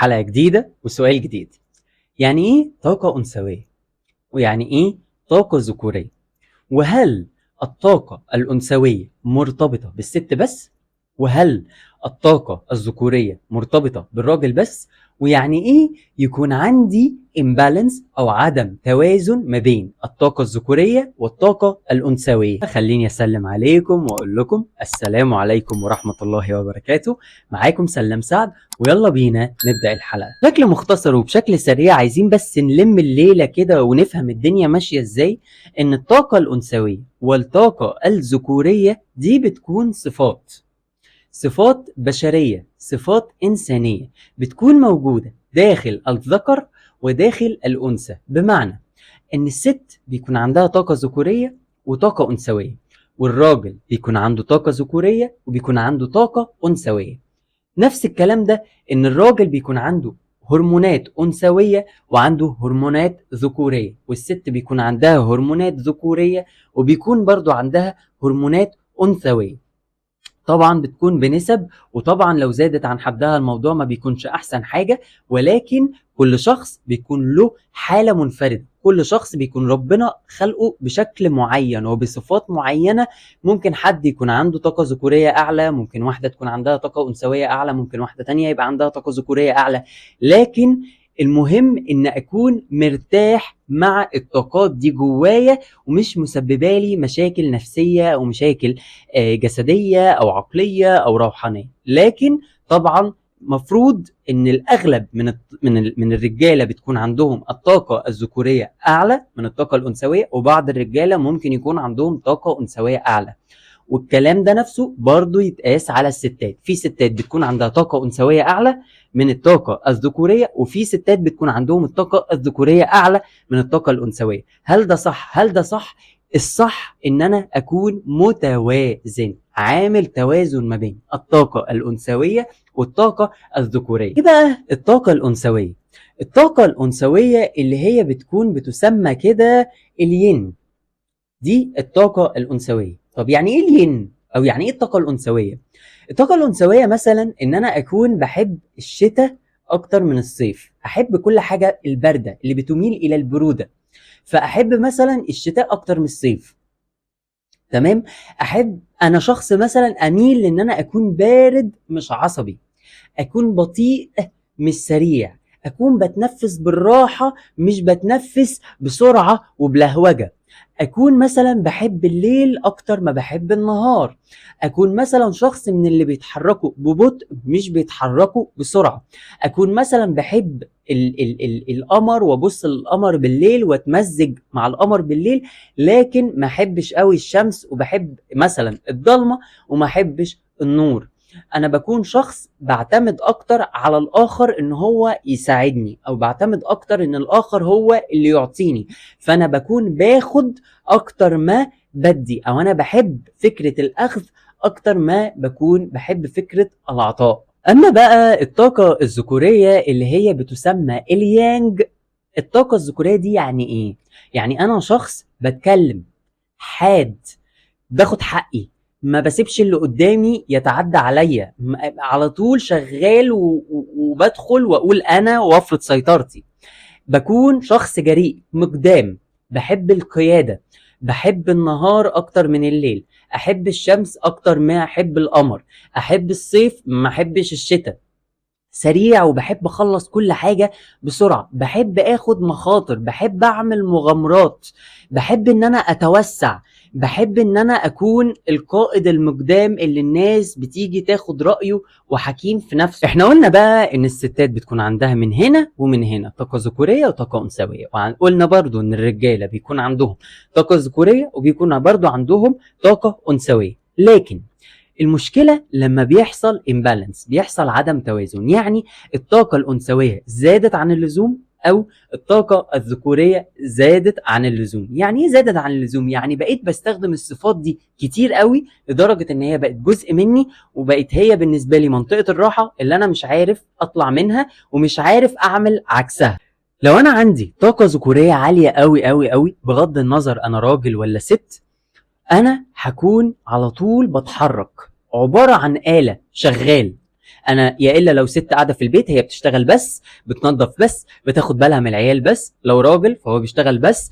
حلقة جديدة وسؤال جديد. يعني ايه طاقة أنثوية؟ ويعني ايه طاقة ذكورية؟ وهل الطاقة الأنثوية مرتبطة بالست بس؟ وهل الطاقة الذكورية مرتبطة بالراجل بس؟ ويعني ايه يكون عندي imbalance او عدم توازن ما بين الطاقة الذكورية والطاقة الأنثوية؟ خليني اسلم عليكم واقول لكم السلام عليكم ورحمة الله وبركاته. معاكم سلام سعد، ويلا بينا نبدأ الحلقة. بشكل مختصر وبشكل سريع عايزين بس نلم الليلة كده ونفهم الدنيا ماشية ازاي. ان الطاقة الأنثوية والطاقة الذكورية دي بتكون صفات بشرية، صفات إنسانية بتكون موجودة داخل الذكر وداخل الأنثى. بمعنى إن الست بيكون عندها طاقة ذكورية وطاقة أنثوية، والراجل بيكون عنده طاقة ذكورية وبيكون عنده طاقة أنثوية. نفس الكلام ده إن الراجل بيكون عنده هرمونات أنثوية وعنده هرمونات ذكورية، والست بيكون عندها هرمونات ذكورية وبيكون برضو عندها هرمونات أنثوية. طبعا بتكون بنسب، وطبعا لو زادت عن حدها الموضوع ما بيكونش احسن حاجة، ولكن كل شخص بيكون له حالة منفردة، كل شخص بيكون ربنا خلقه بشكل معين وبصفات معينة. ممكن حد يكون عنده طاقة ذكورية اعلى، ممكن واحدة تكون عندها طاقة انثوية اعلى، ممكن واحدة تانية يبقى عندها طاقة ذكورية اعلى، لكن المهم ان اكون مرتاح مع الطاقات دي جوايا ومش مسببه لي مشاكل نفسية او مشاكل جسدية او عقلية او روحانية. لكن طبعا مفروض ان الاغلب من الرجالة بتكون عندهم الطاقة الذكورية اعلى من الطاقة الانثوية، وبعض الرجالة ممكن يكون عندهم طاقة انثويه اعلى. والكلام ده نفسه برضو يتقاس على الستات، في ستات بتكون عندها طاقة أنثوية أعلى من الطاقة الذكورية، وفي ستات بتكون عندهم الطاقة الذكورية أعلى من الطاقة الأنثوية. هل ده صح؟ هل ده صح؟ الصح إن أنا أكون متوازن، عامل توازن ما بين الطاقة الأنثوية والطاقة الذكورية. إيه بقى الطاقة الأنثوية؟ الطاقة الأنثوية اللي هي بتكون بتسمى كده الين، دي الطاقة الأنثوية. طب يعني ايه الين؟ او يعني ايه الطاقة الأنثوية؟ الطاقة الأنثوية مثلا ان انا اكون بحب الشتاء اكتر من الصيف، احب كل حاجة الباردة اللي بتميل الى البرودة، فاحب مثلا الشتاء اكتر من الصيف. تمام؟ احب انا شخص مثلا اميل ان انا اكون بارد مش عصبي، اكون بطيء مش سريع، اكون بتنفس بالراحة مش بتنفس بسرعة وبلهوجة، اكون مثلا بحب الليل اكتر ما بحب النهار، اكون مثلا شخص من اللي بيتحركوا ببطء مش بيتحركوا بسرعة، اكون مثلا بحب ال ال ال القمر وابص للقمر بالليل واتمزج مع القمر بالليل، لكن ما احبش قوي الشمس، وبحب مثلا الضلمة وما احبش النور. انا بكون شخص بعتمد اكتر على الاخر ان هو يساعدني، او بعتمد اكتر ان الاخر هو اللي يعطيني، فانا بكون باخد اكتر ما بدي، او انا بحب فكرة الاخذ اكتر ما بكون بحب فكرة العطاء. اما بقى الطاقة الذكورية اللي هي بتسمى اليانج، الطاقة الذكورية دي يعني ايه؟ يعني انا شخص بتكلم حاد، باخد حقي، ما بسيبش اللي قدامي يتعدى عليا، على طول شغال وبدخل واقول انا وافرض سيطرتي. بكون شخص جريء مقدام، بحب القيادة، بحب النهار اكتر من الليل، احب الشمس اكتر ما احب القمر، احب الصيف ما احبش الشتاء، سريع وبحب اخلص كل حاجة بسرعة، بحب اخد مخاطر، بحب اعمل مغامرات، بحب ان انا اتوسع، بحب ان انا اكون القائد المقدام اللي الناس بتيجي تاخد رأيه وحكيم في نفسه. احنا قلنا بقى ان الستات بتكون عندها من هنا ومن هنا طاقة ذكورية وطاقة انثوية، وقلنا برضو ان الرجالة بيكون عندهم طاقة ذكورية وبيكون برضو عندهم طاقة انثوية. لكن المشكلة لما بيحصل imbalance، بيحصل عدم توازن، يعني الطاقة الأنثوية زادت عن اللزوم أو الطاقة الذكورية زادت عن اللزوم. يعني إيه زادت عن اللزوم؟ يعني بقيت بستخدم الصفات دي كتير قوي لدرجة إن هي بقت جزء مني، وبقت هي بالنسبة لي منطقة الراحة اللي أنا مش عارف أطلع منها ومش عارف أعمل عكسها. لو أنا عندي طاقة ذكورية عالية قوي قوي قوي، بغض النظر أنا راجل ولا ست، أنا هكون على طول بتحرك، عبارة عن آلة شغال. انا يا الا لو ست قاعدة في البيت هي بتشتغل بس، بتنظف بس، بتاخد بالها من العيال بس. لو راجل فهو بيشتغل بس،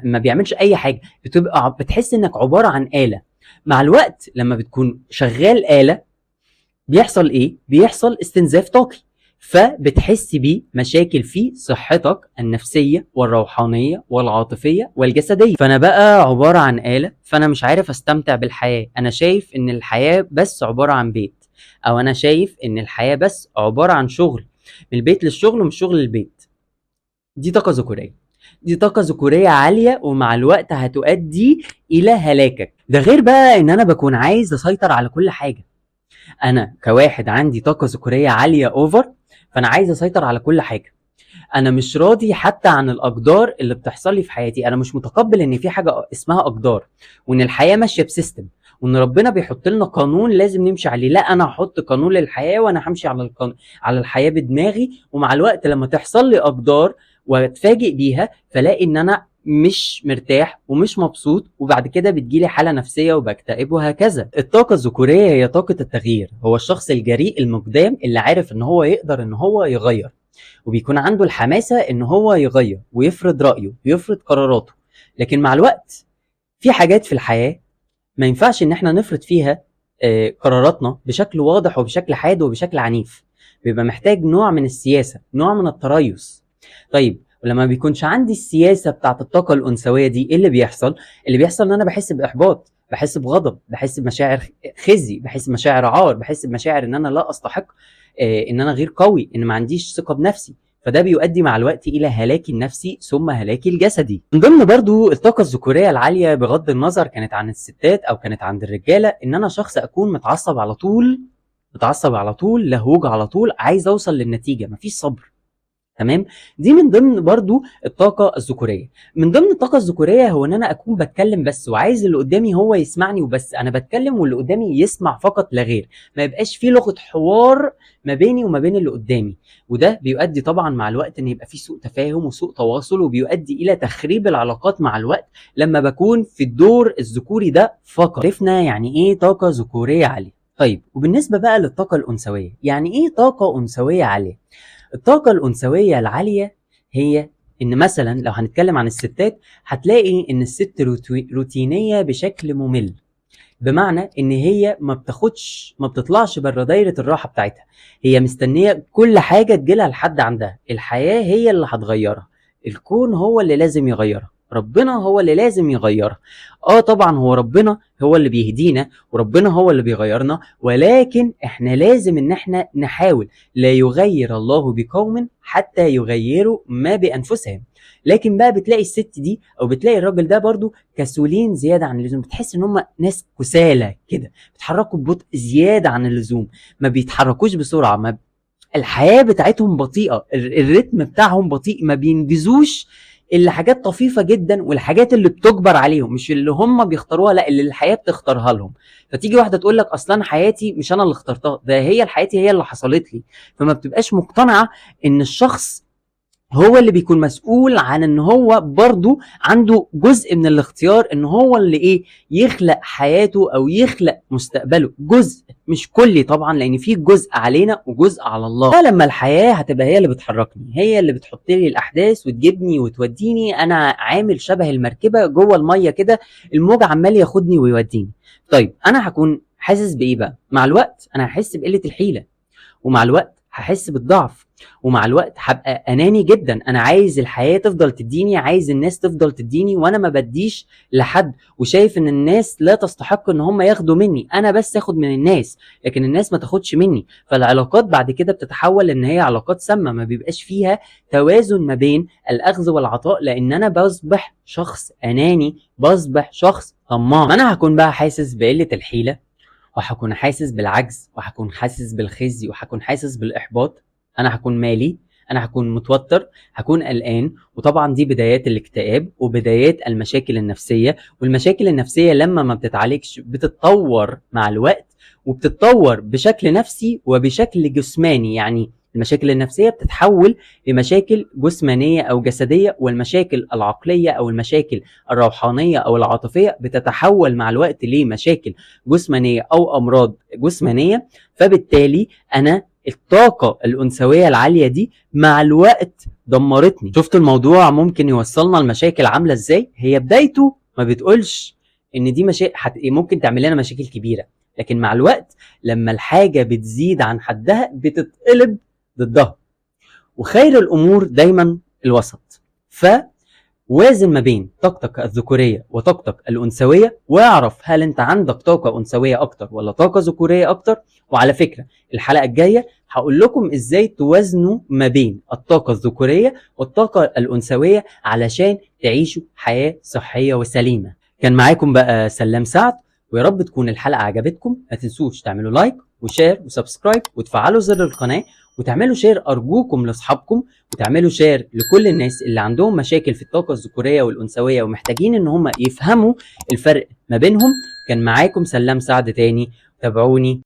ما بيعملش اي حاجة. بتبقى بتحس انك عبارة عن آلة. مع الوقت لما بتكون شغال آلة بيحصل ايه؟ بيحصل استنزاف طاقي، فبتحس بيه مشاكل في صحتك النفسية والروحانية والعاطفية والجسدية. فأنا بقى عبارة عن آلة، فأنا مش عارف أستمتع بالحياة. أنا شايف إن الحياة بس عبارة عن بيت، أو أنا شايف إن الحياة بس عبارة عن شغل، من البيت للشغل ومن الشغل للبيت. دي طاقة ذكورية، دي طاقة ذكورية عالية، ومع الوقت هتؤدي إلى هلاكك. ده غير بقى إن أنا بكون عايز أسيطر على كل حاجة. أنا كواحد عندي طاقة ذكورية عالية أوفر، فأنا عايز أسيطر على كل حاجة. أنا مش راضي حتى عن الأقدار اللي بتحصل لي في حياتي. أنا مش متقبل إن في حاجة اسمها أقدار، وإن الحياة ماشية ب system، وإن ربنا بيحط لنا قانون لازم نمشي عليه. لا، أنا هحط قانون للحياة وأنا همشي على الحياة بدماغي. ومع الوقت لما تحصل لي أقدار واتفاجئ بيها، فلاقي إن أنا مش مرتاح ومش مبسوط، وبعد كده بتجيلي حالة نفسية وبكتئب وهكذا. الطاقة الذكورية هي طاقة التغيير، هو الشخص الجريء المقدام اللي عارف ان هو يقدر ان هو يغير، وبيكون عنده الحماسة ان هو يغير ويفرض رأيه ويفرض قراراته. لكن مع الوقت في حاجات في الحياة ما ينفعش ان احنا نفرض فيها قراراتنا بشكل واضح وبشكل حاد وبشكل عنيف. بيبقى محتاج نوع من السياسة، نوع من التريث. طيب ولما بيكونش عندي السياسة بتاعت الطاقة الأنثوية دي، إيه اللي بيحصل؟ اللي بيحصل إن أنا بحس بإحباط، بحس بغضب، بحس بمشاعر خزي، بحس بمشاعر عار، بحس بمشاعر إن أنا لا أستحق، إن أنا غير قوي، إن ما عنديش ثقة بنفسي. فده بيؤدي مع الوقت إلى هلاكي النفسي ثم هلاكي الجسدي. من ضمن برضو الطاقة الذكورية العالية، بغض النظر كانت عن الستات أو كانت عند الرجالة، إن أنا شخص أكون متعصب على طول، متعصب على طول، لهوج على طول، عايز أوصل للنتيجة، مفيش صبر. تمام؟ دي من ضمن برضو الطاقة الذكورية. من ضمن الطاقة الذكورية هو ان انا اكون بتكلم بس، وعايز اللي قدامي هو يسمعني وبس، انا بتكلم واللي قدامي يسمع فقط لا غير، ما يبقاش في لغة حوار ما بيني وما بين اللي قدامي. وده بيؤدي طبعا مع الوقت ان يبقى في سوء تفاهم وسوء تواصل، وبيؤدي الى تخريب العلاقات مع الوقت لما بكون في الدور الذكوري ده فقط. عرفنا يعني ايه طاقة ذكورية عالية. طيب وبالنسبة بقى للطاقة الأنثوية، يعني ايه طاقة أنثوية عالية؟ الطاقة الأنثوية العالية هي إن مثلاً لو هنتكلم عن الستات، هتلاقي إن الست روتينية بشكل ممل، بمعنى إن هي ما بتطلعش بره دايرة الراحة بتاعتها، هي مستنية كل حاجة تجيلها لحد عندها. الحياة هي اللي هتغيرها، الكون هو اللي لازم يغيرها، ربنا هو اللي لازم يغيرها. طبعا هو ربنا هو اللي بيهدينا وربنا هو اللي بيغيرنا، ولكن احنا لازم ان احنا نحاول. لا يغير الله بقوم حتى يغيروا ما بانفسهم. لكن بقى بتلاقي الست دي او بتلاقي الراجل ده برضو كسولين زيادة عن اللزوم، بتحس ان هم ناس كسالى كده، بيتحركوا ببطء زيادة عن اللزوم، ما بيتحركوش بسرعة، ما الحياة بتاعتهم بطيئة، الريتم بتاعهم بطيء، ما بينجزوش الا حاجات طفيفة جدا، والحاجات اللي بتجبر عليهم مش اللي هم بيختاروها، لا اللي الحياة بتختارها لهم. فتيجي واحدة تقول لك اصلا انا حياتي مش انا اللي اخترتها، ده هي حياتي هي اللي حصلت لي. فما بتبقاش مقتنعة ان الشخص هو اللي بيكون مسؤول عن ان هو برضو عنده جزء من الاختيار، ان هو اللي يخلق حياته او يخلق مستقبله، جزء مش كلي طبعا، لان في جزء علينا وجزء على الله. فلما الحياة هتبقى هي اللي بتحركني، هي اللي بتحط لي الاحداث وتجيبني وتوديني، انا عامل شبه المركبة جوه المية كده، الموج عمال ياخدني ويوديني. طيب انا هكون حاسس بايه بقى مع الوقت؟ انا هحس بقلة الحيلة، ومع الوقت هحس بالضعف، ومع الوقت هبقى اناني جدا. انا عايز الحياة تفضل تديني، عايز الناس تفضل تديني، وانا ما بديش لحد، وشايف ان الناس لا تستحق ان هم ياخدوا مني، انا بس اخد من الناس لكن الناس ما تاخدش مني. فالعلاقات بعد كده بتتحول ان هي علاقات سامة، ما بيبقاش فيها توازن ما بين الاخذ والعطاء، لان انا بصبح شخص اناني، بصبح شخص طماع. انا هكون بقى حاسس بقلة الحيلة، وهكون حاسس بالعجز، وهكون حاسس بالخزي، وهكون حاسس بالإحباط. أنا هكون مالي، أنا هكون متوتر، هكون قلقان، وطبعا دي بدايات الاكتئاب وبدايات المشاكل النفسية. والمشاكل النفسية لما ما بتتعالجش بتتطور مع الوقت، وبتتطور بشكل نفسي وبشكل جسماني. يعني المشاكل النفسية بتتحول لمشاكل جسمانيه او جسدية، والمشاكل العقلية او المشاكل الروحانية او العاطفية بتتحول مع الوقت لمشاكل جسمانيه او امراض جسمانيه. فبالتالي انا الطاقة الانثوية العالية دي مع الوقت دمرتني. شفت الموضوع ممكن يوصلنا لمشاكل عامله ازاي؟ هي بدايته ما بتقولش ان دي مشاكل ممكن تعمل لنا مشاكل كبيرة، لكن مع الوقت لما الحاجة بتزيد عن حدها بتتقلب ضدها. وخير الامور دايما الوسط، فوازن ما بين طاقتك الذكورية وطاقتك الانثوية، واعرف هل انت عندك طاقة انثويه اكتر ولا طاقة ذكوريه اكتر. وعلى فكرة الحلقة الجاية هقول لكم ازاي توازنوا ما بين الطاقة الذكورية والطاقة الانثوية علشان تعيشوا حياة صحية وسليمه. كان معاكم بقى سلام سعد، ويا رب تكون الحلقة عجبتكم. ما تنسوش تعملوا like و share و subscribe وتفعلوا زر القناة، وتعملوا share ارجوكم لاصحابكم، وتعملوا share لكل الناس اللي عندهم مشاكل في الطاقة الذكورية والانثويه ومحتاجين ان هم يفهموا الفرق ما بينهم. كان معاكم سلام سعد تاني، تابعوني.